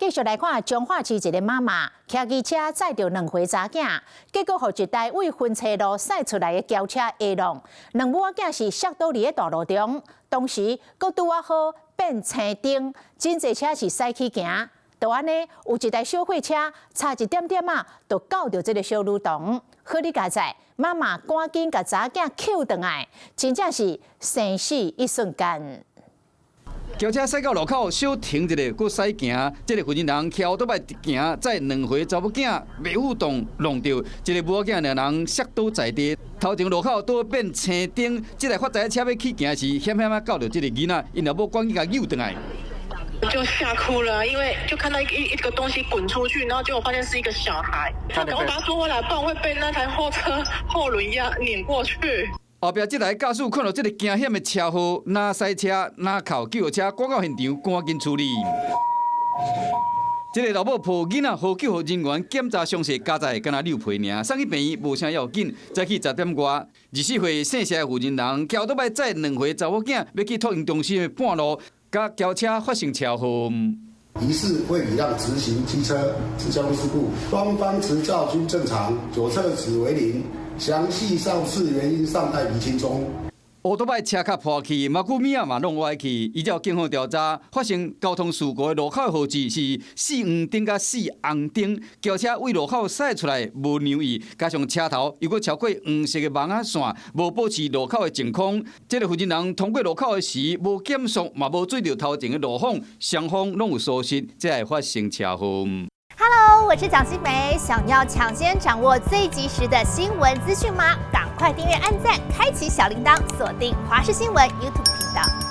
繼續來看彰化市一个媽媽騎機車載著兩歲查囝，結果予一台對分岔路駛出來的轎車下撞，兩母仔囝是摔倒佇咧大路中，當時閣拄仔好變青燈，真濟車是駛去行，就按呢有一台小貨車差一點點仔，就到著這个小女童。好佳哉，媽媽趕緊共查囝抾轉來，真正是生死一瞬間。轎車駛到路口，小停一下，閣駛行。這个負責人騎歐多拜行，載兩歲查某囝，袂赴動撞著，一个母仔囝兩人摔倒在地。頭前路口拄變青燈，這台發財車欲去行時，險險仔到著這个囡仔，𪜶老母趕緊共抾轉來。就嚇哭了，因為就看到一個東西滾出去，然後結果發現是一個小孩，就趕快把他捉回來，不然會被那台貨車後輪壓碾過去。後壁這台駕駛看到這个驚險的車禍，若駛車若靠救護車趕到現場，趕緊處理。這个老母抱囡仔，予救護人員檢查傷勢，佳哉敢若扭皮爾，送去病院無啥要緊。早起10點外，24歲姓謝的負責人，騎歐多拜載兩歲查某囝，欲去托嬰中心的半路，共轎車發生車禍。疑似未禮讓直行機車致交通事故，雙方執照均正常，酒測值為零。詳細肇事原因尚待釐清中。歐多拜車殼破去，馬古米仔嘛攏歪去。依照警方調查，發生交通事故的路口號誌是四黃燈佮四紅燈，轎車對路口駛出來無讓伊，加上車頭又閣超過黃色的網仔線，無保持路口的淨空。這个負責人通過路口的時無減速，嘛無注意著頭前的路況，雙方攏有疏失，才會發生車禍。 Hello，我是蔣新梅，想要搶先掌握最及時的新聞資訊嗎？趕快訂閱、按讚、開啟小鈴鐺，鎖定華視新聞 YouTube 頻道。